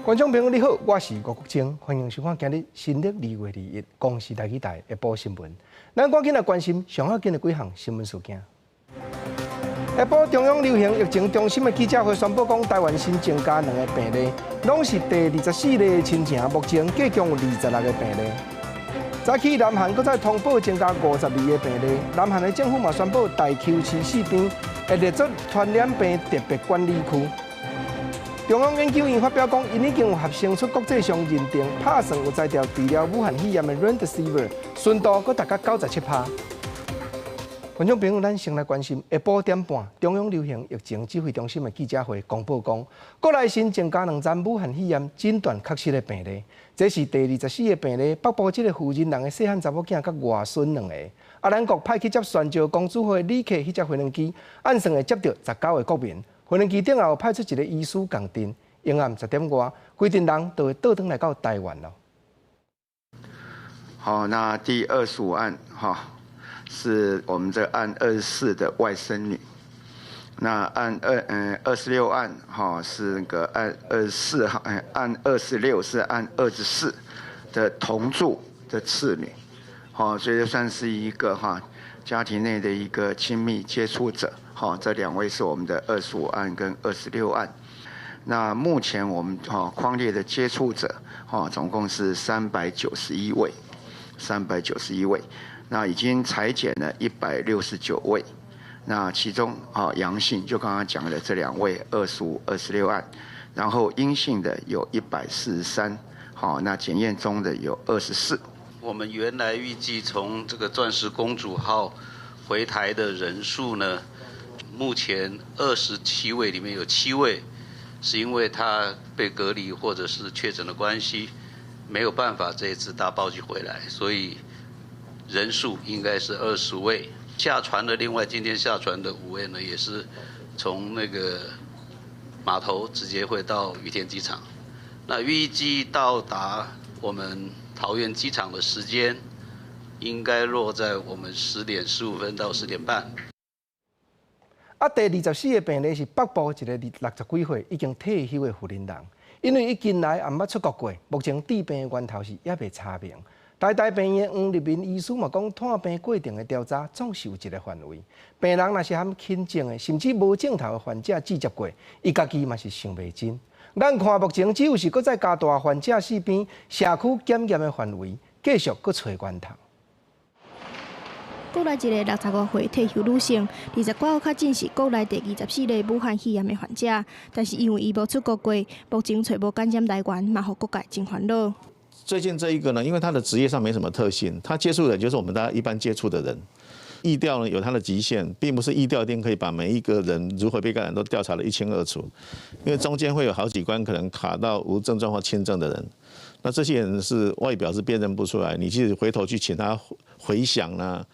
觀眾朋友你好，我是吳國清，歡迎收看今日新曆2月21公視台語台下晡新聞。咱趕緊來關心上要緊的幾項新聞事件。下晡中央流行疫情中心的記者會宣布講，台灣新增加兩个病例，攏是第二十四例的親情，目前計共有26個病例。早起南韓閣再通報增加52個病例，南韓的政府嘛宣布大邱市四邊會列做傳染病特別管理區。中央研究院發表講，𪜶已經有合成出國際上認定拍算有才調治療武漢肺炎的 Remdesivir，純度閣達到97%。觀眾朋友，咱先來關心下晡點半，中央流行疫情指揮中心的記者會公布講，國內新增加兩宗武漢肺炎診斷確實的病例，這是第二十四個病例。北部這个負責人的細漢查某囝佮外孫兩個。啊，咱國派去接船石公主號的旅客彼隻飛行機，按算會接著19個國民。飛行機頂也有派出一個醫師仝陣，下暗十點外，規陣人就會倒轉來到台灣囉。好，那第二十五案哈，是我們這案24的外甥女。那案26案哈是那個案24號，案26是案24的同住的次女，好，所以就算是一個哈家庭內的一個親密接觸者。好，這兩位是我們的二十五案跟26案。那目前我們哈匡列的接觸者，哈總共是三百九十一位，三百九十一位。那已經採檢了169位，那其中啊陽性就剛剛講的這兩位二十五、二十六案，然後陰性的有143，好，那檢驗中的有24。我們原來預計從這個鑽石公主號回台的人數呢，目前27位裡面有七位是因為他被隔離或者是確診的關係，沒有辦法這一次搭包機回來，所以人數應該是20位。下船的另外今天下船的五位呢，也是從那個碼頭直接會到羽田機場。那預計到達我們桃園機場的時間，應該落在我們10點15分到10點半。啊，第二十四个病例是北部一个60幾歲已經退休的婦人，因為伊近來也毋捌出國過，目前致病的源頭是猶未查明。台大病院黃立民醫師嘛講，湠病過程的調查總是有一个範圍，病人若是含輕症的，甚至無症頭的患者接觸過，伊家己嘛是想袂真。咱看目前只有是閣再加大患者四邊社區檢驗的範圍，繼續閣揣源頭。國內一个65歲退休女性，29號確診是國內第二十四例武漢肺炎的患者，但是因為伊無出國過，目前揣無感染來源，嘛予各界真煩惱。最近這一個呢，因為他的職業上沒什麼特性，他接觸的就是我們大家一般接觸的人。疫調呢有它的極限，並不是疫調一定可以把每一個人如何被感染都調查得一清二楚，因為中間會有好幾關可能卡到無症狀或輕症的人，那這些人是外表是辨認不出來，你即使回頭去請他回想啦，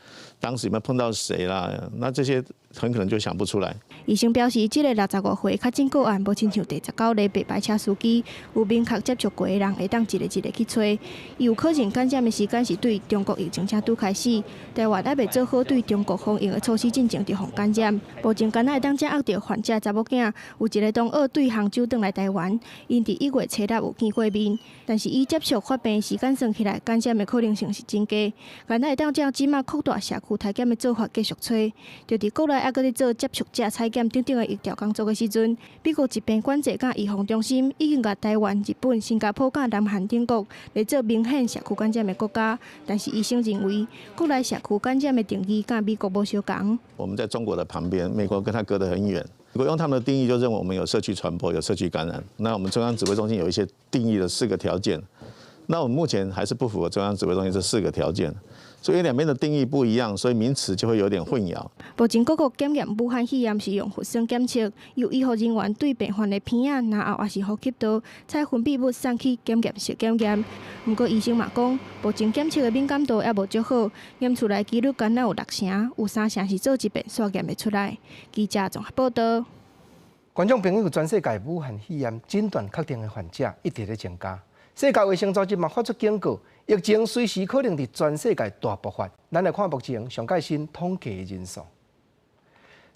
當時有沒有碰到誰啦，那這些很可能就想不出來。醫生表示，這个65歲確診個案無親像第十九例白牌車司機，有明確接觸過的人會當一个一个去揣。伊有可能感染的時間是對中國疫情才拄開始，台灣猶未做好對中國防疫的措施進前就予感染。目前敢若會當掌握著患者查某囝，有一个同學對杭州轉來台灣，𪜶佇1月初六有見過面，但是以接觸發病時間算起來，感染的可能性是真低。敢若會當照這馬擴大社區篩檢的做法繼續揣，就佇國內猶閣咧做接觸者採檢等等的疫調工作的時陣，美國疾病管制佮預防中心已經共台灣、日本、新加坡佮南韓等國列做明顯社區感染的國家。但是醫生認為，國內社區感染的定義佮美國無相仝。我們在中國的旁邊，美國跟它隔得很遠。如果用他們的定義，就認為我們有社區傳播、有社區感染。那我們中央指揮中心有一些定義的四個條件，那我們目前還是不符合中央指揮中心這四個條件。所以兩邊的定義不一樣，所以名詞就會有點混淆。目前各國檢驗武漢肺炎是用核酸檢測，由醫護人員對病患的鼻仔、咽喉抑是呼吸道採分泌物送去檢驗室檢驗。毋過醫生嘛講，目前檢測的敏感度猶無足好，驗出來幾率敢若有六成，有三成是做一遍煞驗會出來。記者綜合報道。觀眾朋友，全世界武漢肺炎診斷確定的患者一直咧增加。世界衛生組織嘛發出警告，疫情隨時可能佇全世界大爆發。咱來看目前上蓋新統計的人數。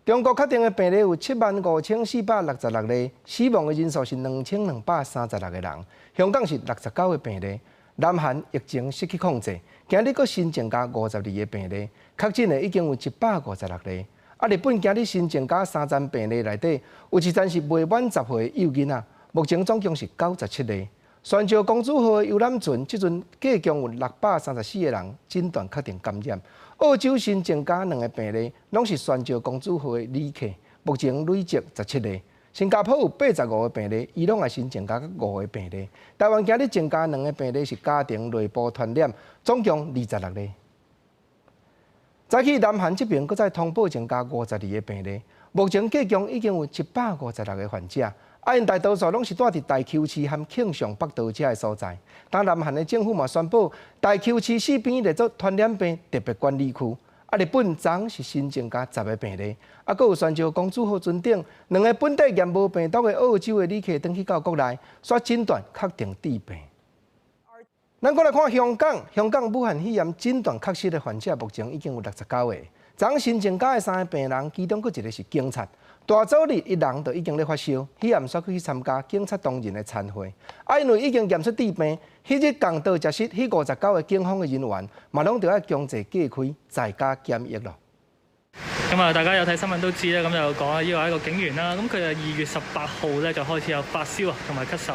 中國確定的病例有75,466例，死亡的人數是2,236個人。香港是69個病例，南韓疫情失去控制，今日閣新增加52個病例，確診的已經有156例。啊，日本今日新增加三層病例內底，有一層是未滿10歲的幼囡仔，目前總共是97例。旋石公主號的遊覽船，這陣計共有634個人診斷確定感染。澳洲新增加兩個病例，攏是旋石公主號的旅客，目前累積17例。新加坡有85個病例，伊朗也新增加五個病例。台灣今日增加兩個病例是家庭內部傳染，總共26例。早起南韓這邊閣再通報增加52個病例，目前計共已經有156個患者。啊，𪜶大多數攏是蹛佇大邱市和慶尚北道這个所在。當南韓的政府嘛宣布，大邱市四邊列做傳染病特別管理區。啊，日本昨昏是新增加10個病例，啊，閣有旋石公主號船頂兩个本底驗無病毒的澳洲的旅客轉去到國內，煞診斷確定致病。咱閣來看香港，香港武漢肺炎診斷確實的患者目前已經有69個。昨昏新增加的三个病人，其中閣一个是警察。大早日伊人就已經咧發燒，彼暗煞去參加警察同仁的餐會。啊，因為已經驗出致病，彼日仝桌食食彼59個警方的人員，嘛攏著愛強制隔開，在家檢疫咯。咁啊，大家有睇新聞都知啦，咁就講啊，呢個係一個警員啦，咁佢就2月18號咧就開始有發燒啊，同埋咳嗽。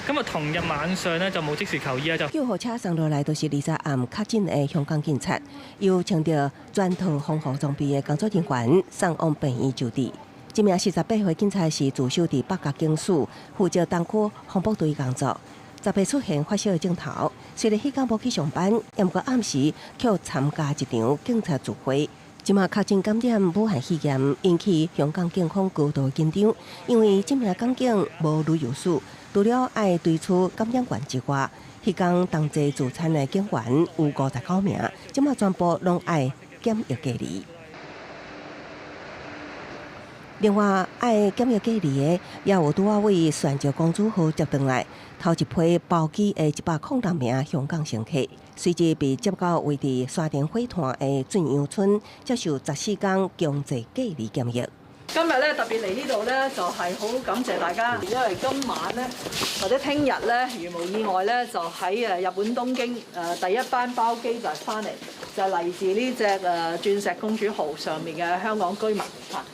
咁啊，同日晚上咧就冇即時求醫啊，就救護車送落來都是20暗確診的香港警察，由穿著全套防護裝備的工作人員送往病院救治。這名48歲警察是駐守佇北角警署，負責東區防暴隊工作。10日出現發燒的症頭，雖然彼工無去上班，毋過暗時卻參加一場警察聚會。這馬確診感染武漢肺炎，引起香港警方高度緊張，因為這名港警無旅遊史，除了愛追出感染源之外，彼工同齊聚餐的警員有59名，這馬全部攏愛檢疫隔離。另外，愛檢疫隔離的，也有拄仔佇旋石公主號接轉來，頭一批包機的106名香港乘客，隨即被接到位佇沙田火炭的駿洋邨，接受14天強制隔離檢疫。今日咧特別嚟呢度咧，就係好感謝大家，因為今晚咧或者聽日咧，如無意外咧，就喺日本東京第一班包機就係翻嚟，就係嚟自呢隻鑽石公主號上面嘅香港居民嚇。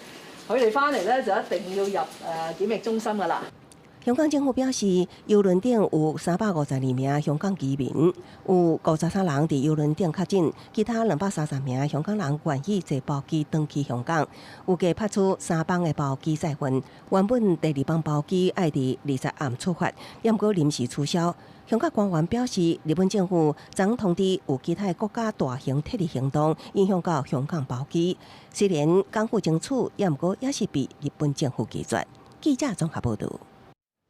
佢哋翻嚟咧就一定要入檢疫中心㗎啦。香港政府表示，郵輪頂有352名香港居民，有53人佇郵輪頂確診，其他230名香港人願意坐包機轉去香港。預計派出三班的包機載運。原本第二班包機愛佇20暗出發，毋過臨時取消。香港官員表示，日本政府昨通知有其他國家大型撤離行動，影響到香港包機。雖然港府爭取，毋過也是被日本政府拒絕。記者綜合報導。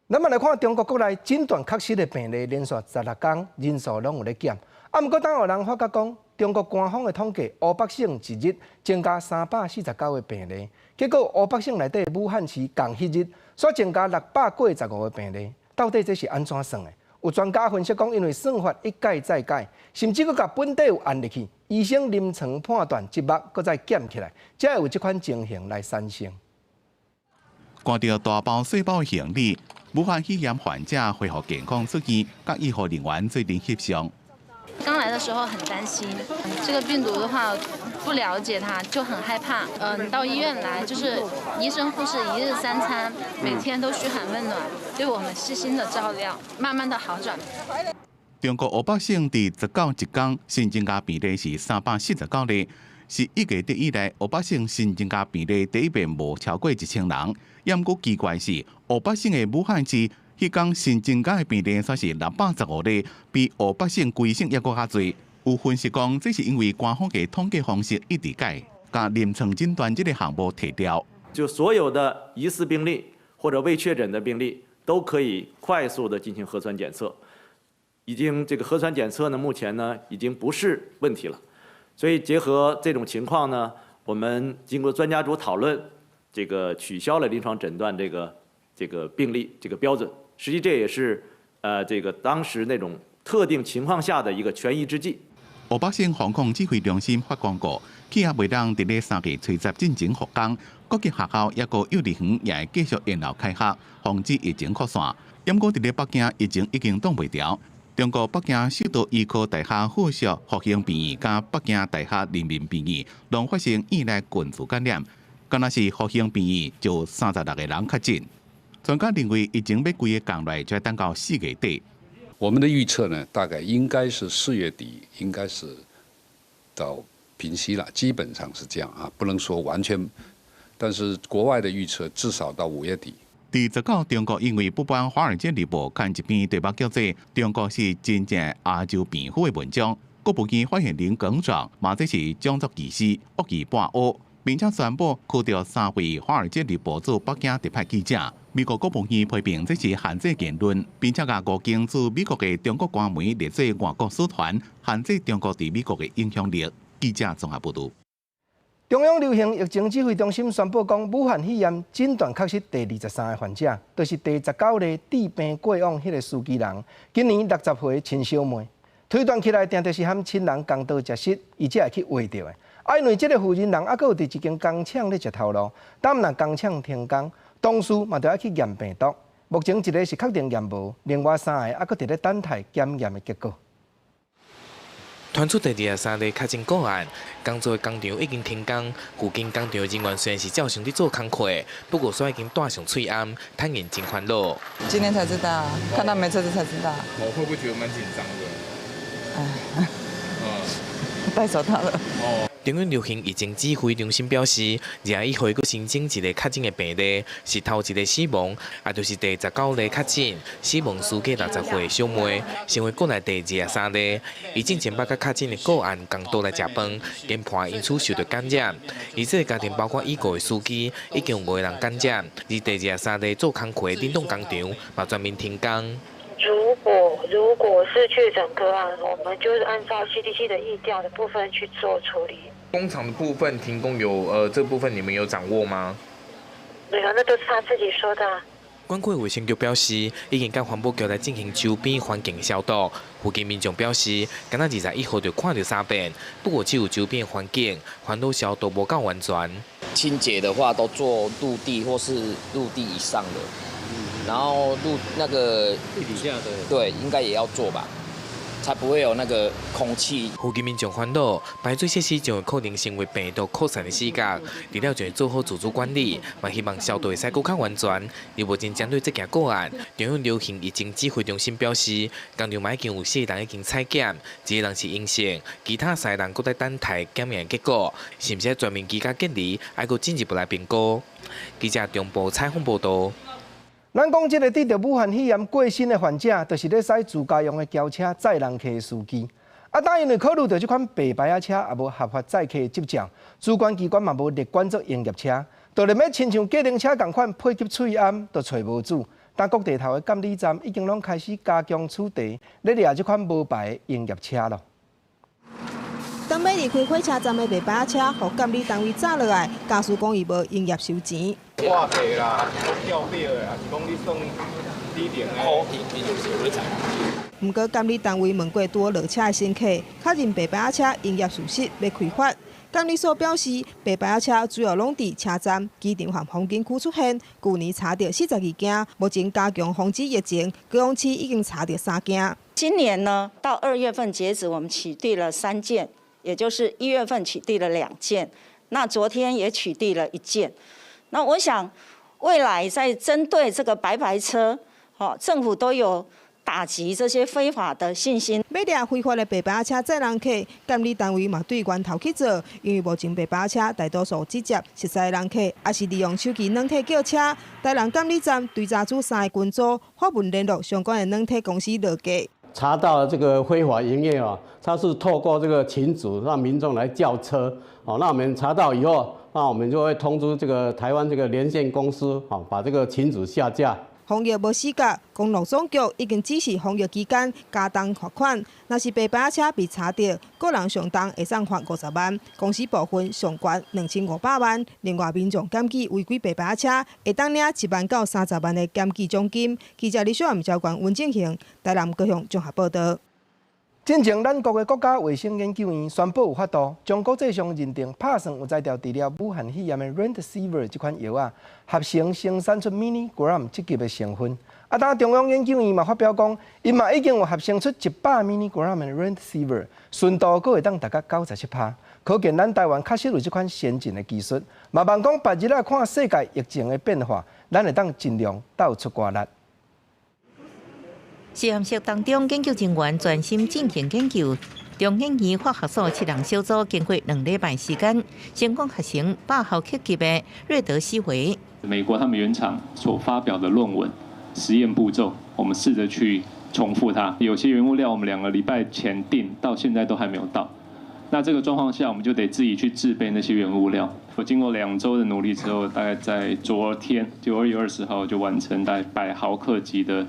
咱們來看中國國內診斷確實的病例，連續16天人數攏有咧減。啊，毋過當有人發覺講，中國官方的統計，湖北省一日增加349個病例，結果湖北省內底武漢市仝彼日煞增加685個病例，到底這是按怎算的？有專家分析講，因為算法一改再改，甚至閣共本底有按入去，醫生臨床判斷這目閣再減起來，才會有這款情形來產生。掛著大包細包的行李，武漢肺炎患者恢復健康出院，佮醫護人員做陣翕相。剛來的時候很擔心，這個病毒的話不了解它就很害怕。嗯，到醫院來就是醫生護士一日三餐，每天都噓寒問暖，對我們細心的照料，慢慢的好轉。中國湖北省佇19一工新增加病例是349例，是1月底以來湖北省新增加病例第一遍無超過1000人。毋過奇怪是，湖北省的武漢市，彼工新增加的病例煞是615例，比湖北省規省猶閣較濟。有分析講，這是因為官方的統計方式一直改，共臨床診斷這个項目提掉。就所有的疑似病例或者未確診的病例，都可以快速的進行核酸檢測。已經這個核酸檢測呢，目前呢已經不是問題了。所以結合這種情況呢，我們經過專家組討論，這個取消了臨床診斷這個病例這個標準。實際這也是，這個當時那種特定情況下的一個權宜之計。湖北省防控指揮中心發公告，企業袂當佇咧3月初十進前復工，各級學校抑閣幼稚園也會繼續延後開學，防止疫情擴散。毋過佇咧北京，疫情已經擋袂牢。中國北京首都醫科大學附屬復興病院佮北京大學人民病院，攏發生院內群聚感染，敢若是復興病院就36個人確診。專家認為，疫情欲規个降落來，就欲等到4月底。我們的預測呢，大概應該是4月底，應該是到平息了，基本上是這樣啊，不能說完全，但是國外的預測至少到5月底。佇19，中國因為不滿《華爾街日報》刊一篇題目叫做《中國是真正亞洲蝙蝠》的文章，國務院發言人耿爽罵這是種族歧視、惡意抹烏，並且宣布辭掉三位《華爾街日報》駐北京特派記者。美國國務院批評這是限制言論，並且共五間駐美國的中國官媒列做外國使團，限制中國佇美國的影響力。記者綜合報導。中央流行疫情指揮中心宣布講，武漢肺炎診斷確實第23個患者，就是第19例治病過往彼个司機人，今年60歲親小妹，推斷起來，定著是和親人仝桌食食，伊才會去秽著的。啊，因為這个負責人猶閣有佇一間工廠咧食頭路，當若工廠停工，同事嘛著愛去驗病毒。目前一个是確定驗無，另外三个猶閣佇咧等待檢驗的結果。傳出第23例確診個案，工作的工廠已經停工，附近工廠人員雖然是照常佇做工課，不過煞已經戴上喙罨，坦言真煩惱。今天才知道，看到沒車子才知道。我會不會覺得蠻緊張的？唉，戴手套了。哦。中央流行疫情指揮中心表示，21號閣新增一个確診的病例，是頭一个死亡，也就是第19例確診，死亡司機60歲小妹，成為國內第23例。伊進前捌佮確診的個案仝桌來食飯，研判因此受著感染。而這个家庭包括已故的司機，已經有五個人感染。而第23例做工課的冷凍工廠嘛全面停工。如果是確診個案，我們就是按照 CDC 的疫調的部分去做處理。工廠的部分停工有這部分你們有掌握嗎？沒有，那都是他自己說的。管區衛生局表示，已經佮環保局來進行周邊環境消毒。附近民眾表示，敢若21號就看著三遍，不過只有周邊環境環保消毒無夠完全。清潔的話都做陸地或是陸地以上的，然後陸那個地底下的，對，應該也要做吧，才不會有那個空氣。附近民眾煩惱，排水設施將會可能成為病毒擴散的死角，除了就會做好自主管理，嘛希望消毒會使閣較完全。而目前針對這件個案，中央流行疫情指揮中心表示，工廠嘛已經有四人已經採檢，一個人是陰性，其他三個人閣在等待檢驗結果，是毋是全面居家隔離，還閣進一步來評估。記者中部採訪報導。咱講這个得著武漢肺炎過身的患者，就是咧駛自家用的轎車載人客的司機。啊，但因為考慮著這款白牌仔車也無合法載客的執照，主管機關嘛無列管做營業車，就連欲親像計程車仝款配給喙罨都揣無主。但各地頭的監理站已經攏開始加強取締，咧掠這款無牌的營業車囉。當欲離開火車站的白牌車，予監理單位紮落來，駕駛講伊無營業收錢。掛客啦，吊表的，抑是講你算里程的？毋過監理單位問過拄落車的乘客，確認白牌車營業事實，欲開罰。監理所表示，白牌車主要攏佇車站、機場和風景區出現，舊年查著42件，目前加強防止疫情，高雄市已經查著3件。今年呢，到2月份截止，我們取締了3件，也就是1月份取締了2件，那昨天也取締了1件。那我想，未來在針對這個白牌車，政府都有打擊這些非法的信心。欲掠非法的白牌車載人客，監理單位嘛對源頭去做，因為目前白牌車大多數只接熟似人客，抑是利用手機軟體叫車。台南監理站追查組三个群組發文聯絡相關的軟體公司落價。查到這個非法營業哦，他是透過這個群組讓民眾來叫車，哦，那我們查到以後，那我們就會通知這個台灣這個連線公司，哦，把這個群組下架。防疫無死角，公路總局已經指示防疫期間加重罰款。若是白牌車被查著，個人上重會當罰50萬，公司部分上懸2500萬。另外，民眾檢舉違規白牌車，會當領1萬到30萬的檢舉獎金。記者李小涵、交關溫正行，台南高雄綜合報導。進前，咱國的國家衛生研究院宣布有法度將國際上認定拍算有才調治療武漢肺炎的 Remdesivir 這款藥仔，合成生產出 milligram 這級的成分。啊，當中央研究院嘛發表講，𪜶嘛已經有合成出100 milligram 的 Remdesivir，純度閣會當達到97%。可見咱台灣確實有這款先進的技術。嘛望講別日仔看世界疫情的變化，咱會當盡量鬥出偌力。實驗室當中，研究人員專心進行研究。中研院化學所七人小組經過2禮拜時間，成功合成100毫克級的瑞德西韋。美國他們原廠所發表的論文實驗步驟，我們試着去重複它。有些原物料我們2個禮拜前訂，到現在都還沒有到。那這個狀況下，我們就得自己去製備那些原物料。我經過2週的努力之後，大概在昨天，就2月20號就完成大概100毫克級的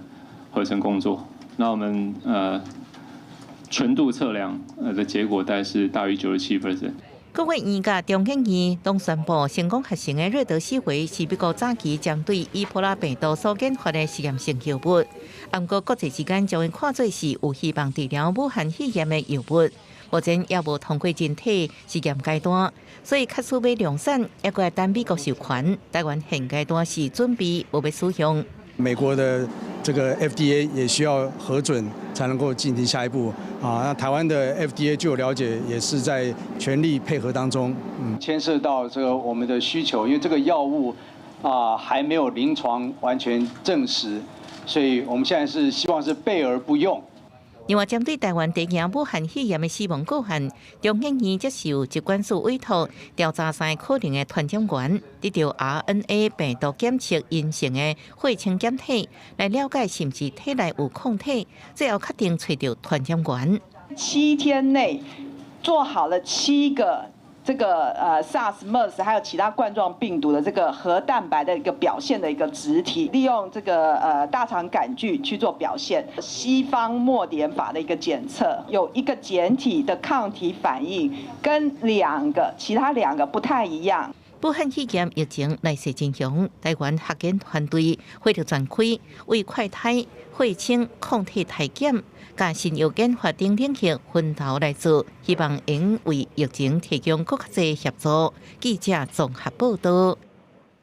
合成工作。那我們純度測量的結果大概是大於97%。國衛院佮中研院攏宣布成功合成的瑞德西韋是美國早期針對伊波拉病毒所研發的實驗性藥物，毋過國際之間將伊看作是有希望治療武漢肺炎的藥物，目前猶無通過人體實驗階段，所以假使欲量產，猶閣愛等美國授權。台灣現階段是準備無欲使用。美國的這個 FDA 也需要核准才能夠進行下一步啊。那台灣的 FDA 據我了解也是在全力配合當中。牽涉到這個我們的需求，因為這個藥物啊還沒有臨床完全證實，所以我們現在是希望是備而不用。另外，針對台灣第二武漢肺炎的死亡個案，中研院接受疾管署委託調查三個可能的傳染源，得著 RNA 病毒檢測陰性的血清檢體，來了解是毋是體內有抗體，最後確定揣著傳染源。 7天內做好了七個這個SARS、MERS 還有其他冠狀病毒的這個核蛋白的一個表現的一個質體，利用這個大腸桿菌去做表現，西方墨點法的一個檢測，有一個檢體的抗體反應跟兩個其他兩個不太一樣。武漢肺炎疫情來勢真兇，台灣學研團隊火力全開，為快篩、血清、抗體篩檢、佮新藥研發等領域分頭來做，希望能為疫情提供閣較濟協助。記者綜合報道。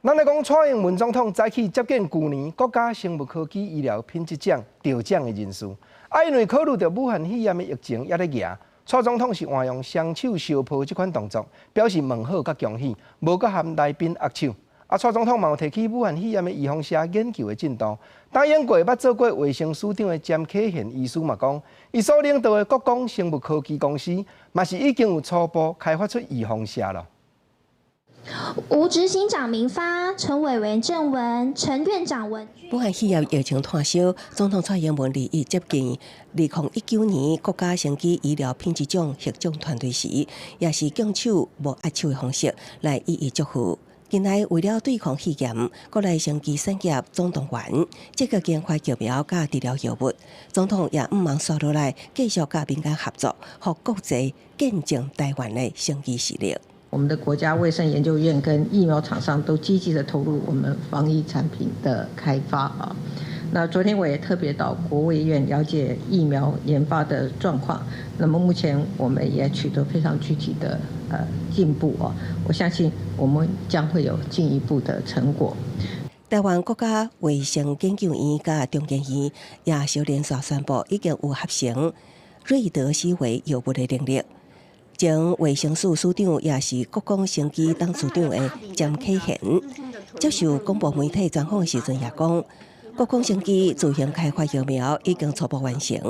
咱來講，蔡英文總統早起接見舊年國家生物科技醫療品質獎得獎的人士，啊，因為考慮著武漢肺炎的疫情猶咧行，蔡總統是換用雙手相抱這款動作，表示問好佮恭喜，無閣和來賓握手。啊，蔡總統嘛有提起武漢肺炎的預防射研究的進度。擔任過捌做過衛生署長的詹啟賢醫師嘛講，伊所領導的國光生物科技公司嘛是已經有初步開發出預防射了。吳執行長明發、陳委員鄭文、陳院長文。武漢肺炎疫情湠燒，總統蔡英文21接見2019年國家生技醫療品質獎獲獎團隊時，也是舉手無握手的方式來一一祝賀。近來為了對抗肺炎，國內生技產業總動員，積極研發疫苗佮治療藥物。總統也毋茫紲落來繼續佮民間合作，予國際見證台灣的生技實力。我們的國家衛生研究院跟疫苗廠商都積極的投入我們防疫產品的開發啊。那昨天我也特別到國衛院了解疫苗研發的狀況。那麼目前我們也取得非常具體的進步啊。我相信我們將會有進一步的成果。台灣國家衛生研究院佮中研院也小連續宣布，已經有合成瑞德西韋藥物的能力。前衛生署署長也是國光生技董事長的詹啟賢接受廣播媒體專訪的時陣也講，國光生技自行開發疫苗已經初步完成，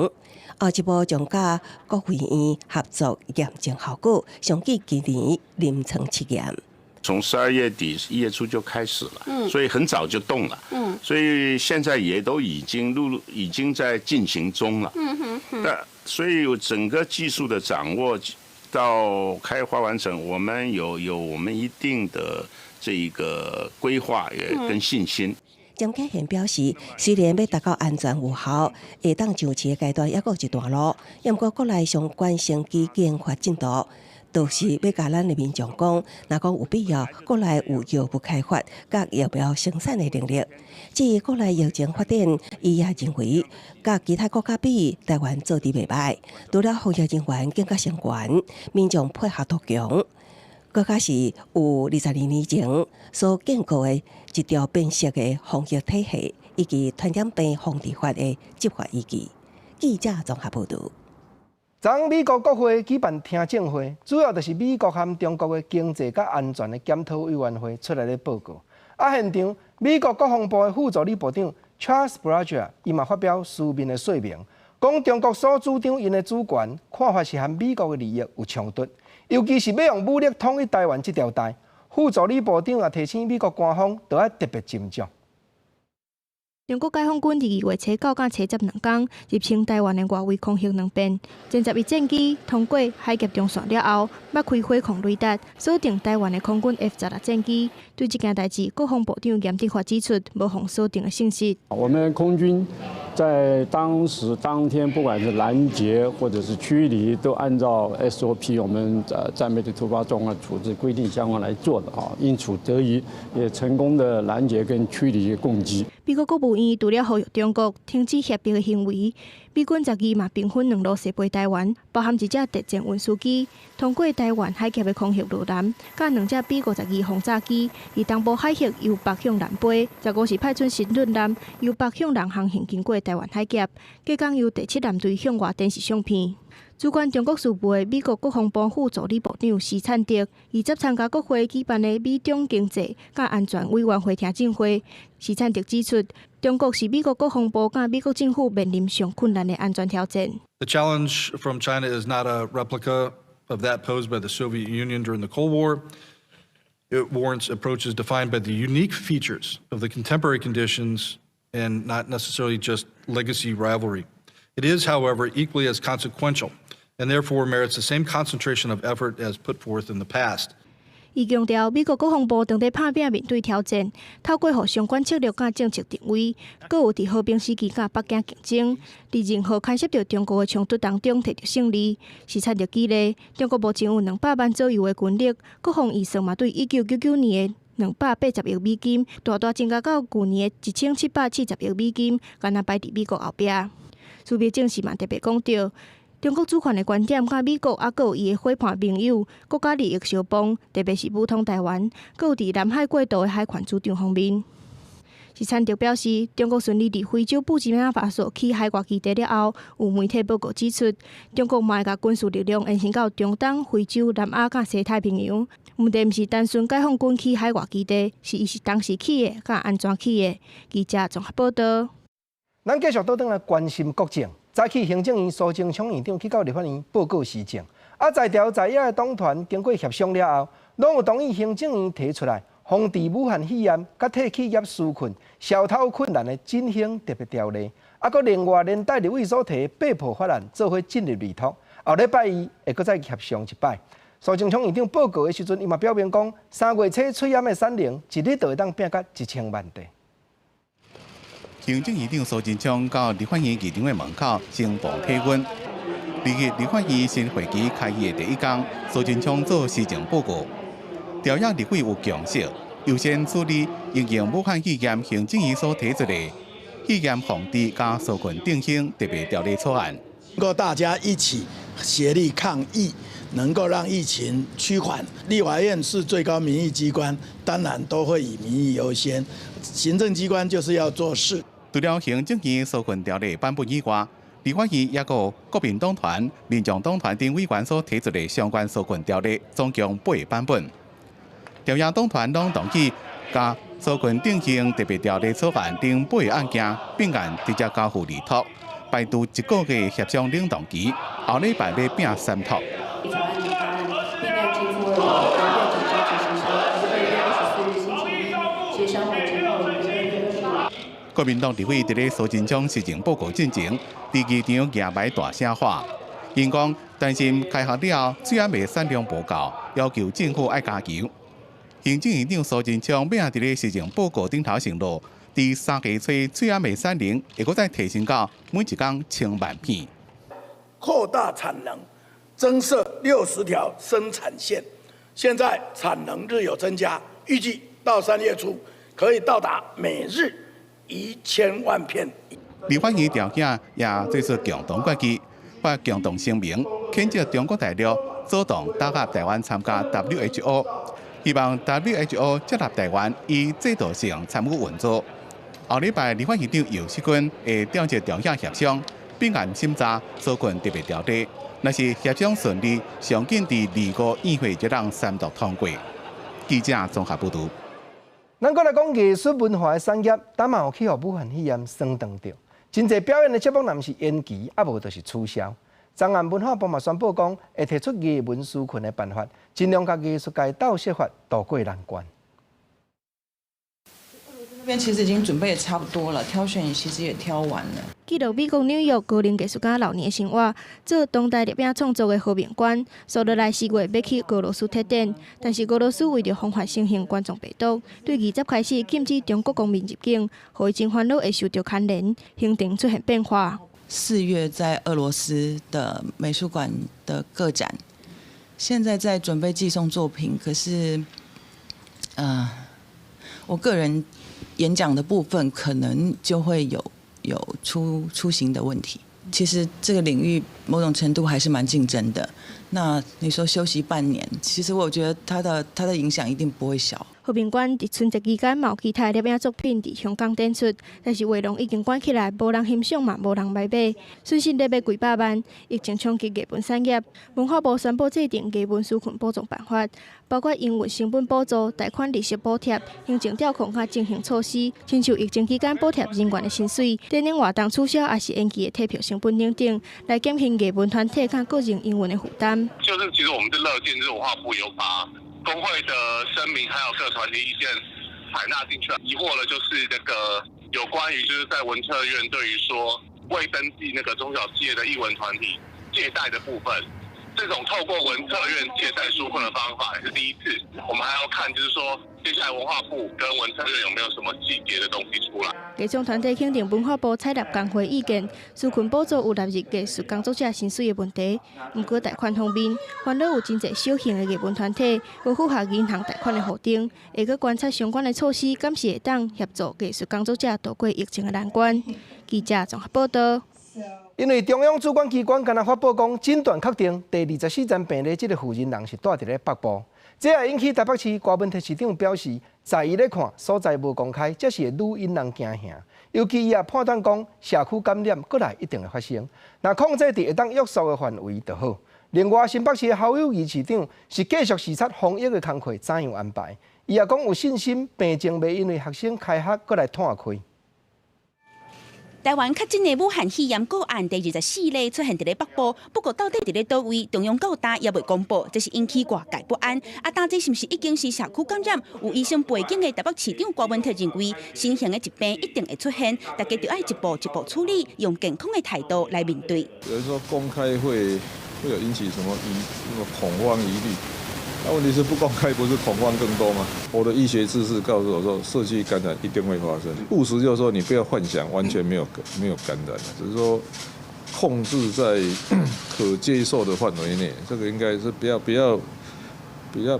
後一步將佮國衛院合作驗證效果，上緊今年臨床試驗。從12月底1月初就開始了，所以很早就動了，所以現在也都已經陸已經在進行中了，那所以整個技術的掌握到開發完成，我們有我們一定的這一個規劃也跟信心。詹啟賢表示，雖然欲達到安全有效，會當上市的階段猶閣有一段路，毋過國內相關生技研發進度，就是欲共咱的民眾講，若講有必要，國內有藥物開發佮疫苗生產的能力。至於國內疫情發展，伊也認為，佮其他國家比，台灣做得袂䆀。除了防疫人員警覺性懸，民眾配合度強，閣較是有22年前所建構的一條變色的防疫體系，以及傳染病防治法的執法依據。記者綜合報導。昨美國國會舉辦聽證會，主要就是美國和中國的經濟佮安全的檢討委員會出來的報告。啊，現場美國國防部的副助理部長 Charles Bradley 伊嘛發表書面的說明，講中國所主張𪜶的主權看法是和美國的利益有衝突，尤其是欲用武力統一台灣這條代。副助理部長也提醒美國官方，著愛特別斟酌。中國解放軍佇二月初九佮初十兩工入侵台灣的外圍空域兩遍，殲十一戰機通過海峽中線了後，捌開火控雷達鎖定台灣的空軍 F 十六戰機。對這件代誌，國防部長嚴德發指出，無予鎖定的信息。我們空軍在當時當天，不管是攔截或者是驅離，都按照 SOP，我們戰備的突發狀況處置規定相關來做的啊，應處得宜，也成功的攔截跟驅離共機。美國國務院除了呼籲中國停止脅迫的行為，美軍十二嘛兵分兩路西飛台灣，包含一隻特戰運輸機通過台灣海峽的空域落南，佮兩隻 B 52轟炸機佇東部海域由北向南飛。15是派出神盾艦由北向南航行經過台灣海峽，隔工由第七艦隊向外展示相片。主管中國事務的美國國防部副助理部長史燦德，二十參加國會舉辦的美中經濟佮安全委員會聽證會。史燦德指出，中國是美國國防部佮美國政府面臨上困難的安全挑戰。 The challenge from China is not a replica of that posed by the Soviet Union during the Cold War. It warrants approaches defined by the unique features of the contemporary conditions and not necessarily just legacy rivalry. It is, however, equally as consequential and therefore merits the same concentration of effort as put forth in the past. 伊強調，美國國防部正佇拍拚面對挑戰，透過予相關策略佮政策定位，閣有佇和平時期佮北京競爭，佇任何牽涉著中國的衝突當中摕著勝利。史燦德舉例，中國目前有200萬左右的軍力，國防預算嘛對1999年的280億美金，大大增加到舊年的1740億美金，敢若擺佇美國後壁。蘇美正是嘛特別講著，中國主權的觀點佮美國猶閣有伊的夥伴盟友、國家利益相碰，特別是武統台灣，閣有佇南海過度的海權主張方面。史燦德表示，中國順利佇非洲布基納法索起海外基地了後，有媒體報告指出，中國嘛會共軍事力量延伸到中東、非洲、南亞佮西太平洋。問題毋是單純解放軍起海外基地，是伊是當時起的，佮按怎起的。記者綜合報道。咱繼續倒轉來關心國政。早起行政院蘇貞昌院長去到立法院報告施政，啊，在朝在野的黨團經過協商了後，攏有同意行政院提出來防治武漢肺炎、佮替企業紓困、銷頭困難的振興特別條例，啊，閣另外連帶立委所提八破法案做伙進入立托。後禮拜二會閣再協商一擺。蘇貞昌院長報告的時陣，伊嘛表明講，3月初喙罨的產能，一日就會當拼到1000萬塊。行政院長蘇貞昌到立法院議場的門口先磅體溫。二日立法院新會期開議的第一工，蘇貞昌做施政報告，朝野立委有共識，優先處理因應武漢肺炎行政院所提出的肺炎防治佮紓困振興特別條例草案。能夠大家一起協力抗疫，能夠讓疫情趨緩。立法院是最高民意機關，當然都會以民意優先。行政機關就是要做事。除了行政院紓困條例版本以外，立法院也閣國民黨團、民眾黨團等委員所提出的相關紓困條例，總共八個版本。朝野黨團攏同意，共紓困振興特別條例草案等八個案件，併案直接交付立托，排除一個月協商冷凍期，後禮拜欲併三托。併案支付2月9日協商完成後，2月25。國民黨立委佇咧蘇貞昌施政報告進前，佇議場舉牌大聲喊，𪜶講擔心開學了後喙罨的產量無夠，要求政府愛加強。行政院長蘇貞昌尾仔佇咧施政報告頂頭承諾，佇3月初喙罨的產能會閣再提升到每一工1000萬片，擴大產能，增設60條生產線，現在產能日有增加，預計到3月初可以到達每日1000萬片。立法院調解也做出共同決議，發共同聲明，譴責中國大陸主動打壓台灣參加 WHO，希望 WHO 接納台灣以制度性參與運作。後禮拜立法院長游錫堃會召集朝野協商，並按審查紓困特別條例。若是協商順利，上緊佇2、5議會就通三讀通過。記者綜合報導。咱閣來講藝術文化的產業，今嘛有去予武漢肺炎傷斷著。真濟表演的節目，若毋是延期，啊無就是取消。昨暗文化部嘛宣布講，會提出藝文紓困的辦法，盡量共藝術界鬥設法渡過難關。這邊其實已經準備得差不多了，挑選其實也挑完了。記錄美國紐約高齡藝術家老年生活，做當代攝影創作的和平館，紲落來4月欲去俄羅斯策展，但是俄羅斯為著防範新型冠狀病毒，對20開始禁止中國公民入境，予伊真煩惱會受著牽連，行程出現變化。 4月在俄羅斯的美術館的個展，現在在準備寄送作品，可是，我個人演講的部分可能就會有出行的問題。其實這個領域某種程度還是蠻競爭的。那你說休息半年，其實我覺得它的影響一定不會小。和平館佇春節期間嘛有其他攝影作品佇香港展出，但是畫廊已經關起來，無人欣賞嘛，無人來買，損失咧欲幾百萬。疫情衝擊藝文產業，文化部宣布制定藝文紓困補助辦法，包括營運成本補助、貸款利息補貼、行政調控佮執行措施，親像疫情期間補貼人員的薪水、展覽活動取消抑是延期的退票成本等等，來減輕藝文團體佮個人營運的負擔。就是其實我們是樂見，就是文化部有把工會的聲明還有各團體意見採納進去。疑惑的就是那個有關於就是在文策院對於說未登記那個中小企業的藝文團體借貸的部分，這種透過文策院借貸紓困的方法也是第一次。我們還要看就是說接下來文化部跟文策院有沒有什麼細節的東西出來。藝創團體肯定文化部採納工會意見，紓困補助有納入藝術工作者薪水的問題。毋過貸款方面，煩惱有真濟小型的藝文團體無符合銀行貸款的予定，會閣觀察相關的措施，敢是會當協助藝術工作者渡過疫情的難關。記者綜合報導。因為中央主管機關敢若發布講，診斷確定第24層病例這个負責人是蹛佇咧北部，這也引起台北市柯文哲市長表示，在伊咧看所在無公開，這是會愈引人驚嚇。尤其伊也判斷講，社區感染閣來一定會發生，若控制佇會當約束的範圍就好。另外，新北市的侯友宜市長是繼續視察防疫的工課怎樣安排，伊也講有信心病情袂因為學生開學閣來湠開。台灣確診的武漢肺炎個案第24例出現佇咧北部，不過到底佇咧佗位，中央到今猶未公布，這是引起外界不安。啊，擔這是毋是已經是社區感染？有醫生背景的台北市長柯文哲認為，新型的疾病一定會出現，大家著愛一步一步處理，用健康的態度來面對。有人說公開會有引起什麼疑什麼恐慌疑慮？那問題是不公開不是恐慌更多嗎？我的醫學知識告訴我說，社區感染一定會發生。務實就是說，你不要幻想完全沒有感染，只是說控制在可接受的範圍內，這個應該是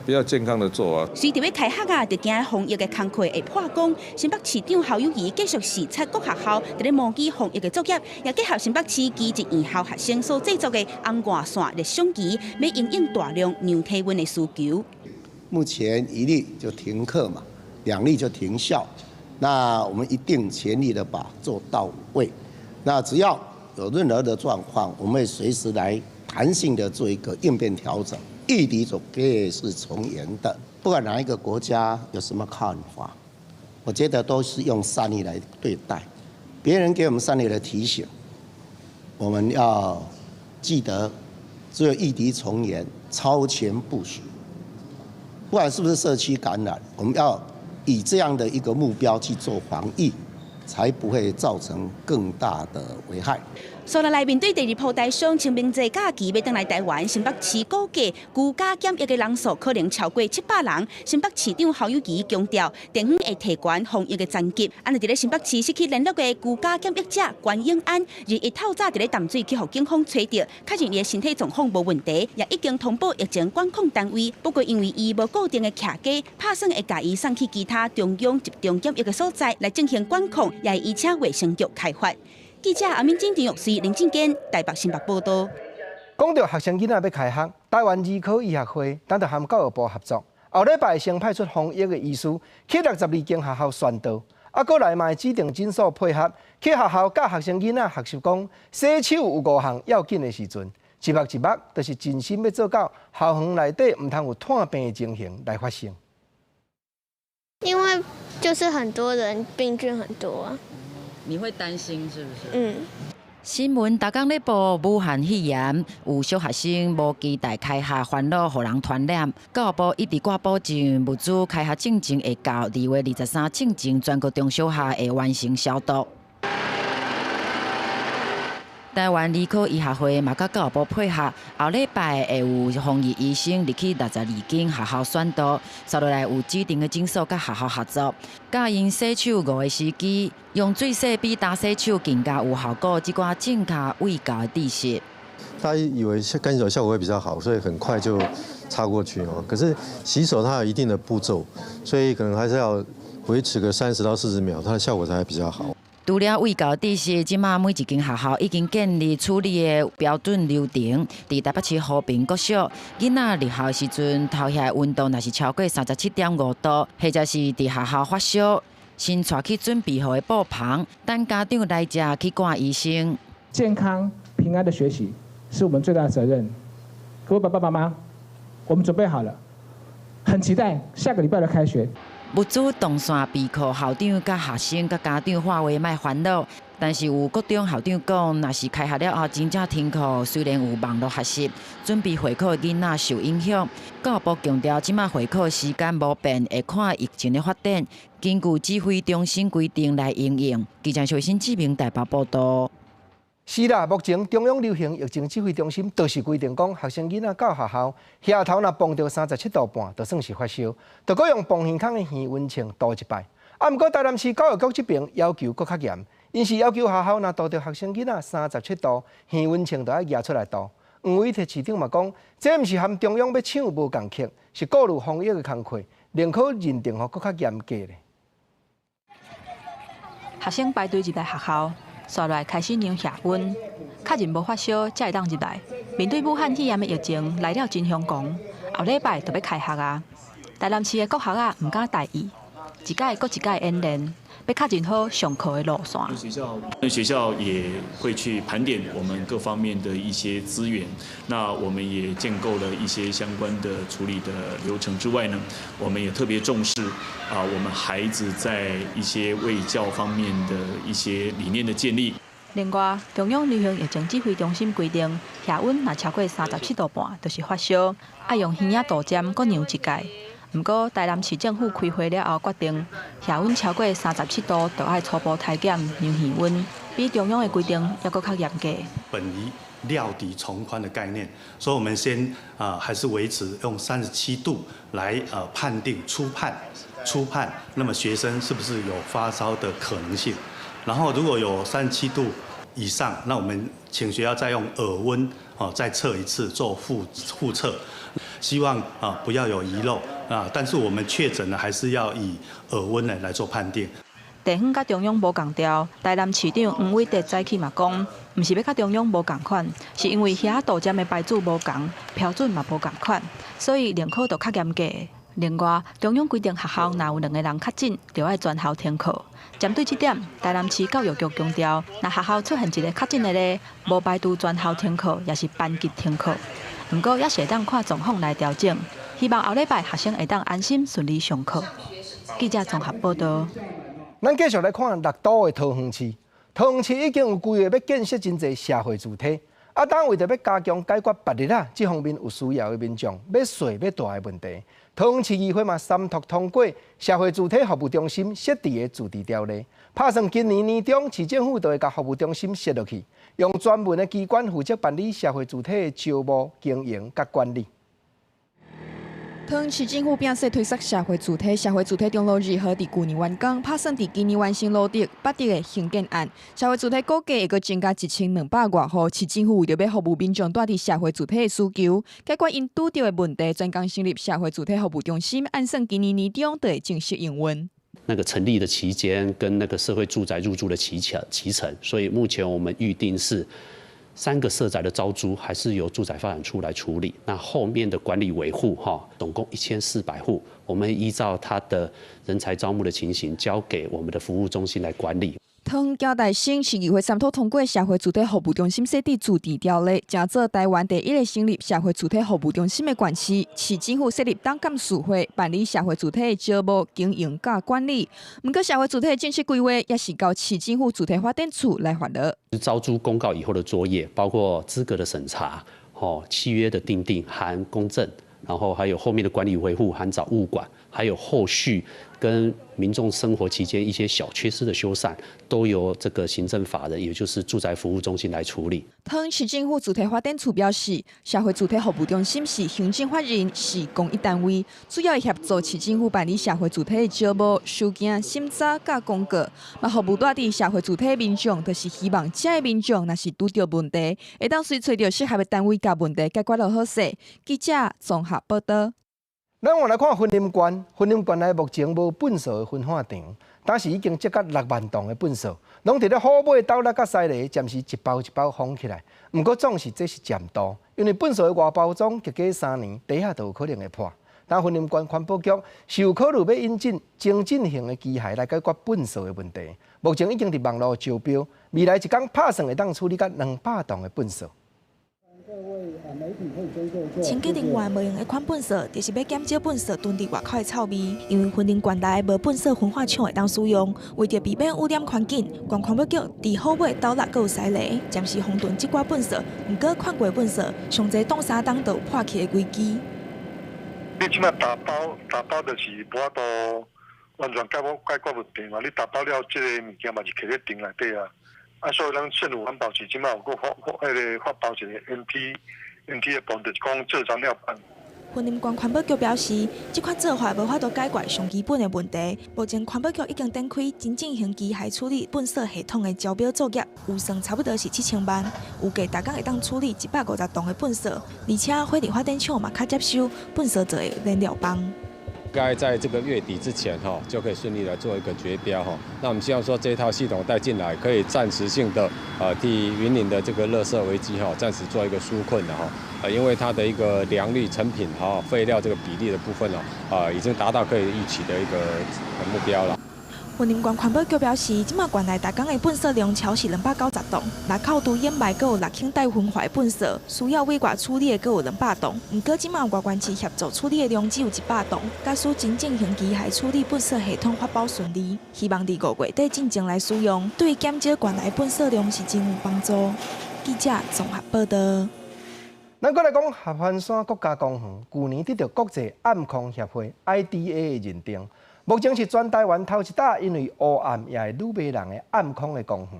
比較健康的做啊。隨著欲開學啊，就驚防疫的工課會破功。新北市長侯友宜繼續視察各學校，佇咧模擬防疫的作業，也結合新北市基職院校學生所製作的紅外線熱傷儀，欲因應大量量體溫的需求。目前一例就停課嘛，2例就停校，那我們一定全力的把做到位。那只要有任何的狀況，我們會隨時來彈性的做一個應變調整。御敵總歸是從嚴的，不管哪一個國家有什麼看法，我覺得都是用善意來對待。別人給我們善意的提醒，我們要記得，只有御敵從嚴，超前部署。不管是不是社區感染，我們要以這樣的一個目標去做防疫。才不會造成更大的危害。所來來面對第二波台商清明節假期欲轉來台灣，新北市估計居家檢疫的人數可能超過700人。新北市長侯友宜強調，地方會提懸防疫的層級。按呢佇咧新北市失去聯絡的居家檢疫者關永安，21透早佇咧淡水去予警方揣著，確認伊的身體狀況無問題，也已經通報疫情管控單位。不過因為伊無固定的徛家，拍算會共伊送去其他中央集中檢疫的所在來進行管控，也會移請衛生局開罰。記者阿敏、金、陳玉穗、林俊堅台北新北報道。講到學生囡仔欲開學，台灣兒科醫學會等著和教育部合作，後禮拜先派出防疫的醫師去62間學校宣導，啊，閣來嘛指定診所配合去學校教學生囡仔學習講洗手有五項要緊的時陣，一目一目就是盡心欲做到校園內底毋通有傳病的情形來發生。因為就是很多人病菌很多啊。你會擔心是不是？嗯。新聞逐工咧報武漢肺炎，有小學生無期待開學，煩惱予人傳染。教育部一直掛保證，物資開學進前會到，2月23進前，全國中小學會完成消毒。台灣兒科醫學會嘛佮教育部配合，後禮拜會有防疫醫生入去62間學校宣導，紲落來有指定的診所佮學校合作，教𪜶洗手五个時機，用水洗比乾洗手更加有效果，這寡正確衛教的知識。大家以為乾洗手效果會比較好，所以很快就擦過去哦。可是洗手它有一定的步驟，所以可能還是要維持個30到40秒，它的效果才會比較好。除了衛教知識，這馬每一間學校已經建立處理的標準流程。佇台北市和平國小，囡仔入校時陣頭額溫度若是超過37.5度，或者是佇學校發燒，先帶去準備好的布棚，等家長來遮去看醫生。健康平安的學習是我們最大的責任。各位爸爸媽媽，我們準備好了，很期待下個禮拜的開學。物資動線備課，校長佮學生佮家長話話莫煩惱，但是有國中校長講，若是開學了後真正停課，雖然有網路學習，準備會考的囡仔受影響。教育部強調，這馬會考時間無變，會看疫情的發展，根據指揮中心規定來因應。記者徐新志明台北報道。是啦，目前中央流行疫情指揮中心就是規定講，學生囡仔到學校，額頭若磅著37.5度，就算是發燒，就閣用磅耳孔的耳溫槍度一擺。啊，毋過台南市教育局這邊要求閣較嚴，𪜶是要求學校若度著學生囡仔三十七度，耳溫槍就愛舉出來度。黃偉哲市長嘛講，這毋是和中央欲搶無仝刻，是顧慮防疫的工課，寧可認定予閣較嚴格咧。學生排隊入來學校。紲來開始量額溫，確認無發燒，才會當入來。面對武漢肺炎的疫情來了真兇狂，後禮拜就欲開學啊！台南市的國學仔毋敢大意，一擺閣一擺演練，欲確認好上課的路線。學校也會去盤點我們各方面的一些資源，那我們也建構了一些相關的處理的流程之外呢，我們也特別重視啊，我們孩子在一些衛教方面的一些理念的建立。另外，中央流行疫情指揮中心規定，額溫若超過37.5度，就是發燒，愛用耳仔度針閣量一擺。毋過，台南市政府開會了後決定，額溫超過三十七度，就愛初步篩檢量耳溫，比中央的規定猶閣較嚴格。本於料敵從寬的概念，所以我們先啊，還是維持用三十七度來判定初判，初判，那麼學生是不是有發燒的可能性？然後如果有三十七度以上，那我們請學校再用耳溫哦再測一次做複測，希望啊不要有遺漏啊，但是我們確診呢，還是要以耳溫呢來做判定。地方佮中央無仝調，台南市長黃偉哲早起嘛講，毋是欲佮中央無仝款，是因為耳仔度針的牌子無仝，標準嘛無仝款，所以寧可就較嚴格。另外，中央規定學校若有兩个人確診，就愛全校停課。針對這點，台南市教育局強調，若學校出現一个確診的例，無排除全校停課，抑是班級停課。毋過，也是會當看狀況來調整。希望後禮拜學生會當安心順利上課。記者綜合報道。咱繼續來看六都的桃園市，桃園市已經有規劃欲建設真濟社會住宅，啊，當為著欲加強解決別日啊，這方面有需要的民眾欲細欲大的問題，桃園市議會嘛三讀通過社會住體服務中心設置的自治條例，拍算今年年中市政府就會共服務中心設落去，用專門的機關負責辦理社會住體的招募、經營佮管理。桃園市政府摒細推捒社會住體，社會住體中路二號佇舊年完工，拍算佇今年完成蘆竹、八德的興建案。社會住體估計會閣增加1200外戶。市政府為著欲服務民眾蹛佇社會住體的需求，解決𪜶拄著的問題，專工成立社會住體服務中心，按算今年年中就會正式營運。那個成立的期間跟那個社會住宅入住的期程，所以目前我們預定是三個社宅的招租還是由住宅發展處來處理，那後面的管理維護哈，總共1400戶，我們依照他的人才招募的情形，交給我們的服務中心來管理。桃園嘉大省市議會三讀通過社會住體服務中心設置自治條例，成做台灣第一个成立社會住體服務中心的縣市。市政府設立董監事會，辦理社會住體的招募、經營佮管理。毋過社會住體的正式規劃，也是交市政府住體發展處來發落。招租公告以後的作業，包括資格的審查、吼契約的訂定、含公證，然後還有後面的管理維護、含找物管，還有後續跟民眾生活期間一些小缺失的修繕，都由這個行政法人，也就是住宅服務中心來處理。桃園市政府住體發展處表示，社會住體服務中心是行政法人，是公益單位，主要協助市政府辦理社會住體的招募、收件、審查佮公告。嘛，服務蹛佇社會住體的民眾，就是希望遮的民眾若是拄著問題，會當隨揣著適合的單位，共問題解決就好勢。記者綜合報道。咱換來看雲林縣，雲林縣內目前無糞埽的焚化場，但是已經積甲6萬棟的糞埽，攏佇咧虎尾、斗六佮西螺，暫時一包一包封起來。毋過總是這是暫度，因為糞埽的外包裝隔過3年，底下就有可能會破。但雲林縣環保局是有考慮欲引進精進型的機械來解決糞埽的問題。目前已經佇網路招標，未來一工拍算會當處理甲200棟的糞埽。清潔人員無閒的款糞埽，就是欲減少糞埽囤佇外口的臭味。因為雲林縣內無糞埽焚化廠會當使用，為著避免污染環境，縣環保局佇虎尾、斗六閣有西螺，暫時封囤這寡糞埽。毋過款過糞埽，上濟擋3冬就有破去的危機。你這馬打包打包就是無法度完全解決問題嘛？你打包了，這個物件嘛是囥咧場內底啊。啊，所以咱政府環保局這馬有閣發彼個發包一個 NT 的部分，就是講做材料辦。雲林縣環保局表示，這款做法無法度解決上基本的問題。目前環保局已經展開精進型機械處理糞埽系統的招標作業，預算差不多是7000萬，預計逐工會當處理150棟的糞埽，而且火力發電廠嘛較接受糞埽做的燃料棒。該在這個月底之前哈，就可以順利來做一個決標哈。那我們希望說這一套系統帶進來，可以暫時性的替雲林的這個垃圾危機哈，暫時做一個紓困的哈。因為它的一個良率成品哈廢料這個比例的部分哦，啊已經達到可以預期的一個目標了。雲林縣環保局表示，這馬縣內逐工的糞埽量超是290棟，若扣除掩埋，閣有6頃待焚化的糞埽，需要委外處理的閣有200棟。毋過這馬外縣市協助處理的量只有100棟，假使真正型機械處理糞埽系統發包順利，希望佇5月底進前來使用，對減少縣內糞埽量是真有幫助。記者綜合報道。咱閣來講合歡山國家公園，舊年得著國際暗空協會 IDA 的認定。目前是全台灣頭一搭因為烏暗也會愈迷人的暗空的公園。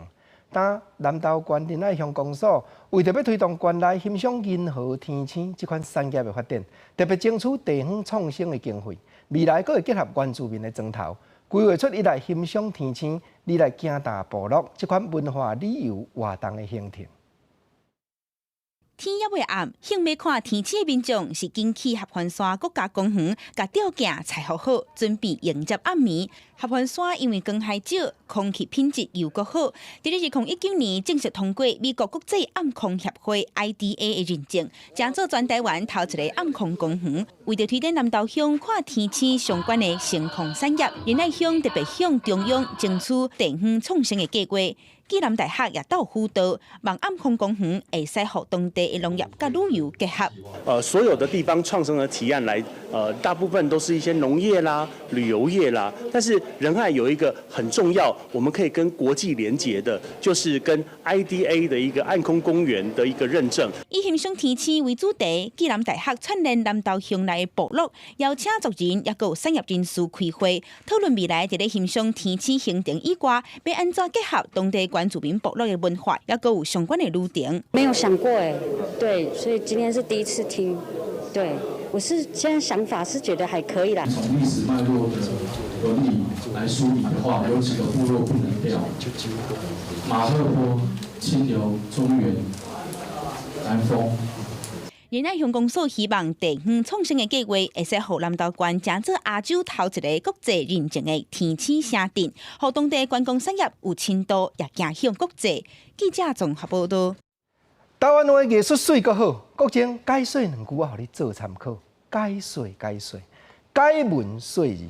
當南投縣仁愛鄉公所為著欲推動縣內欣賞銀河天星這款產業的發展，特別爭取地方創生的經費，未來閣會結合原住民的莊頭，規劃出一來欣賞天星，二來行踏部落這款文化旅遊活動的行程。天猶未暗，興欲看天星的民眾是緊去合歡山國家公園，共吊鏡裁好好，準備迎接暗暝。合歡山因為光害少，空氣品質又閣好，佇咧2019年正式通過美國國際暗空協會 IDA 的認證，成做全台灣頭一个暗空公園。為著推展南投鄉看天星相關的星空產業，仁愛鄉特別向中央爭取地方創生的計劃。暨南大學也鬥輔導，望暗空公園會使予當地的農業佮旅遊結合。所有的地方創生的提案來，大部分都是一些農業啦、旅遊業啦，但是仁愛有一個很重要，我們可以跟國際連結的，就是跟 IDA 的一個暗空公園的一個認證。以欣賞天星為主題，暨南大學串聯南投鄉內的部落，邀請族人抑閣有產業人士開會，討論未來佇咧欣賞天星行程以外，欲按怎結合當地原住民部落的文化，抑閣有相關的旅程。沒有想過誒，對，所以今天是第一次聽，對，我是現在想法是覺得還可以啦。從歷史脈絡的倫理來梳理的話，有幾個部落不能掉：馬赫坡、清流、中原、南豐。仁愛鄉公所希望地方創生的計劃會使予南投縣成做亞洲頭一个國際認證的天星城鎮，予當地觀光產業有深度，也行向國際。記者綜合報道。台灣話藝術媠閣好，國政解說兩句我予你做參考。解說解說，解文說字，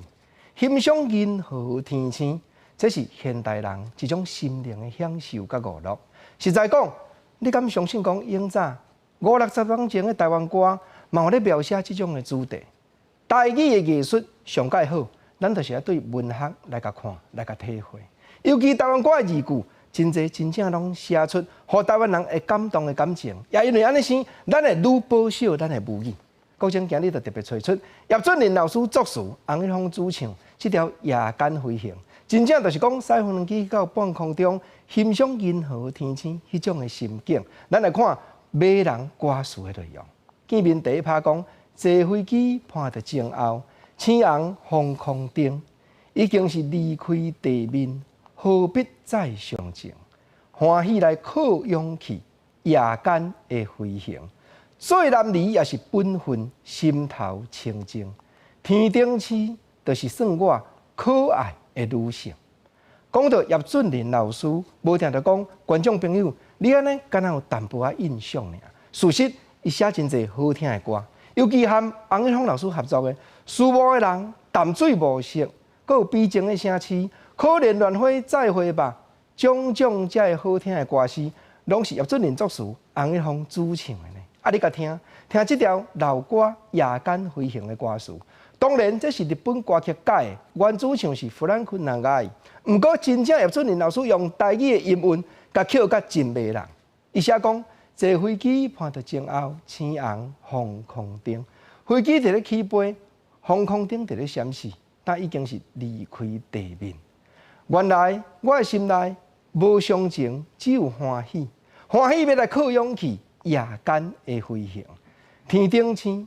欣賞銀河天星，這是現代人一種心靈的享受佮娛樂。實在講，你敢相信講永早五六十年前的台灣歌，嘛有咧描寫這種的主題？台語的藝術上蓋好，咱就是愛對文學來共看，來共體會。尤其台灣歌的字句，真濟真正攏寫出，予台灣人會感動的感情。也因為按呢生，咱會愈保守咱的母語。國政今日就特別揣出葉俊麟老師作詞，洪一峰主唱這條《夜間飛行》，真正就是講駛無人機到半空中欣賞銀河天星彼種的心境。咱來看迷人歌詞的內容。見面第一拍講，坐飛機伴著前後，星紅放空中，已經是離開地面，何必再相情？歡喜來靠勇氣，夜間的飛行，做男兒也是本分，心頭清淨。天頂星就是算我可愛的女性。講到葉俊麟老師，無定著講觀眾朋友，你按呢敢若有淡薄仔印象爾。事實，伊寫真濟好聽的歌，尤其和洪一峰老師合作的《思慕的人》、《淡水無色》，閣有《悲情的城市》、《可憐亂花再會吧》，種種遮个好聽的歌詞，攏是葉俊麟作詞，洪一峰主唱的呢。啊，你共聽聽這條老歌《夜間飛行》的歌詞。當然，這是日本歌曲改的，原主唱是弗蘭克·南蓋。毋過，真正葉俊麟老師用台語的音韻，共曲甲真迷人。伊寫講，坐飛機伴著前後，星紅放空中，飛機佇咧起飛，放空中佇咧閃爍，但已經是離開地面。原來我的心內無傷情，只有歡喜，歡喜欲來靠勇氣，夜間的飛行，天頂星。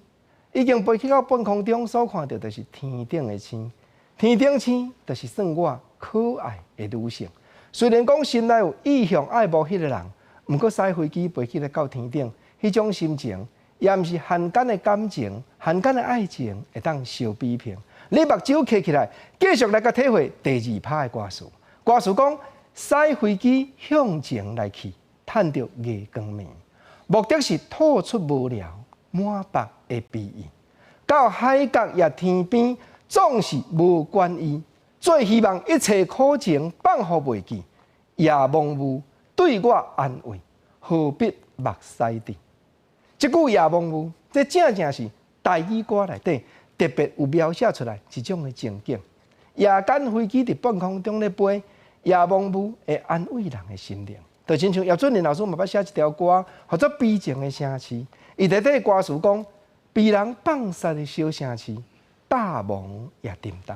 已經飛去到半空中，所看著就是天頂的星，天頂星就是算我可愛的女性。雖然講心內有意向愛慕彼个人，毋過駛飛機飛去咧到天頂，彼種心情，也毋是漢間的感情、漢間的愛情會當相比評。你目睭閉起來，繼續來共體會第二拍的歌詞。歌詞講，駛飛機向前來去，趁著月光暝，目的是吐出無聊。滿腹的悲意，到海角抑天邊，總是無關係。最希望一切苦情放予袂記，夜茫霧對我安慰，何必目屎滴？這句夜茫霧，這正正是台語歌內底特別有描寫出來一種的情景。夜間飛機佇半空中咧飛，夜茫霧會安慰人的心靈。就親像葉俊麟老師嘛捌寫一條歌，號做《悲情的城市》。伊內底歌詞講，被人放殺的小城市，淡忘也沉重，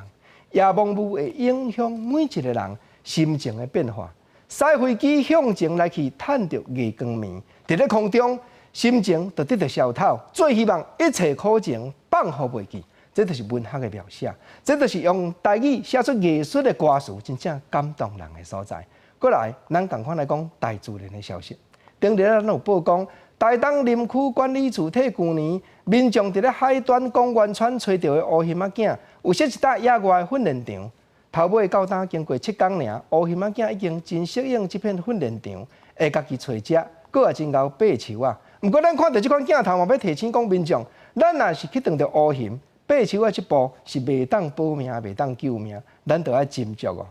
夜茫霧會影響每一個人心情的變化。駛飛機向前來去，趁著月光暝，佇咧空中，心情就得著消透。最希望一切苦情放予袂記，這就是文學的描寫，這就是用台語寫出藝術的歌詞，真正感動人的所在。過來，咱仝款來講大自然的消息。頂日咱有報講，台東林區管理處替舊年民眾佇咧海端公園村揣著的烏熊仔囝，有設一搭野外的訓練場。頭尾到今經過7工爾，烏熊仔囝已經真適應這片訓練場，會家己揣食，閣也真𠢕爬樹仔。毋過咱看著這款鏡頭嘛，欲提醒講民眾，咱若是去撞著烏熊，爬樹仔這步是袂當保命，袂當救命，咱著愛斟酌哦。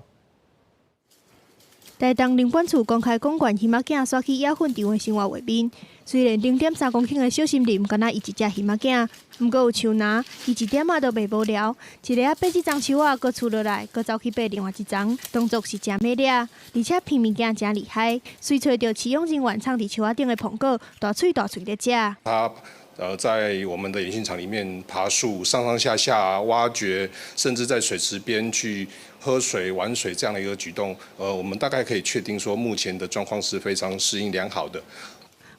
台東林管處公開公園熊仔囝煞去野訓場的生活畫面。雖然0.3公頃的小森林，敢若伊一隻熊仔囝，毋過有樹林，伊一點仔都袂無聊。一下仔爬這叢樹仔，閣趨落來，閣走去爬另外一叢，動作是誠美麗，而且鼻物件誠厲害，隨揣著飼養人員藏佇樹仔頂的蘋果，大喙大喙咧食。他在我們的演訓場裡面爬樹，上上下下挖掘，甚至在水池邊去喝水、玩水這樣的一個舉動，我們大概可以確定說，目前的狀況是非常適應良好的。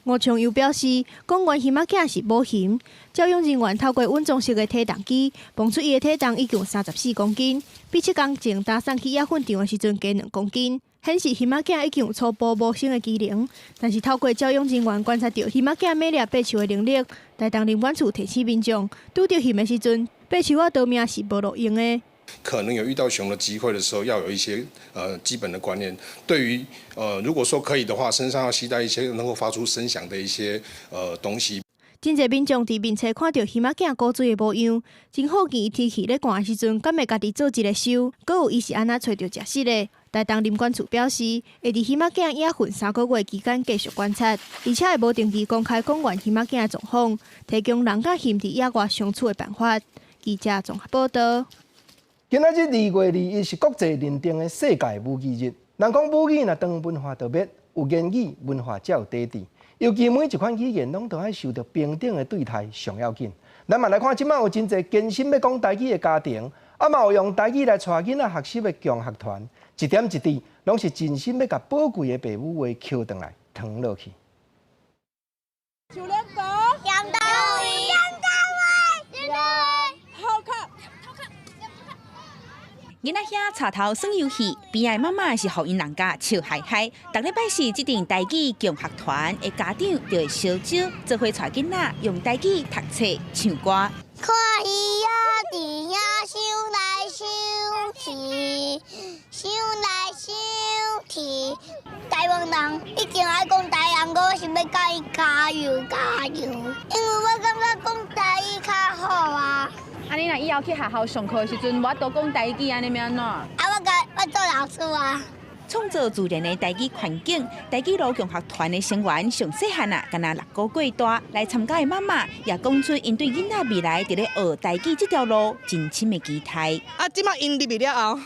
吳長佑表示，公園熊仔囝是母熊，照養人員透過穩裝式的體重機，磅出伊的體重已經有34公斤，比7工前搭送去野訓場的時陣加2公斤，顯示熊仔囝已經有初步母性的機能。但是透過照養人員觀察著熊仔囝猛掠爬樹的能力，台東林管處提醒民眾，拄著熊的時陣，爬樹仔逃命是無路用的。可能有遇到熊的機會的時候，要有一些基本的觀念。對於如果說可以的話，身上要攜帶一些能夠發出聲響的一些東西。真濟民眾佇面冊看著熊仔囝古錐的模樣，真好奇天氣咧寒的時陣，敢會家己做一個岫？閣有伊是按怎揣著食食的？台東林管處表示，會佇熊仔囝野訓3個月期間繼續觀察，而且會無定期公開公園熊仔囝的狀況，提供人佮熊佇野外相處的辦法。記者綜合報道。今仔日2月21是國際認定的世界母語日。人講母語若當文化就滅，有言語文化才有底底。尤其每一款語言攏都愛受著平等的對待上要緊。咱嘛來看，這擺有真濟堅心欲講台語的家庭，啊嘛有用台語來帶囡仔學習的共學團，一點一滴攏是真心欲共寶貴的爸母話抾轉來傳落去。樹林狗，楊大偉，楊大偉，楊大偉，好看。囡仔兄帶頭耍遊戲，邊仔的媽媽是予𪜶人家笑嗨嗨。逐禮拜四，這陣台語共學團的家長就會相招，做伙帶囡仔用台語讀冊、唱歌。看魚仔佇遐想來想去，想來想去。台灣人一定愛講台語，我是欲共伊加油加油，因為我感覺講台語較好啊。啊，你若以後去學校上課的時陣，無法度講台語，按呢欲按怎？啊，我共我做老師啊。創造自然的台語環境，台語路共學團的成員上細漢啊，敢若6個月大來參加的媽媽，也講出𪜶對囡仔未來佇咧學台語這條路真深的期待。啊，這擺𪜶入去了後，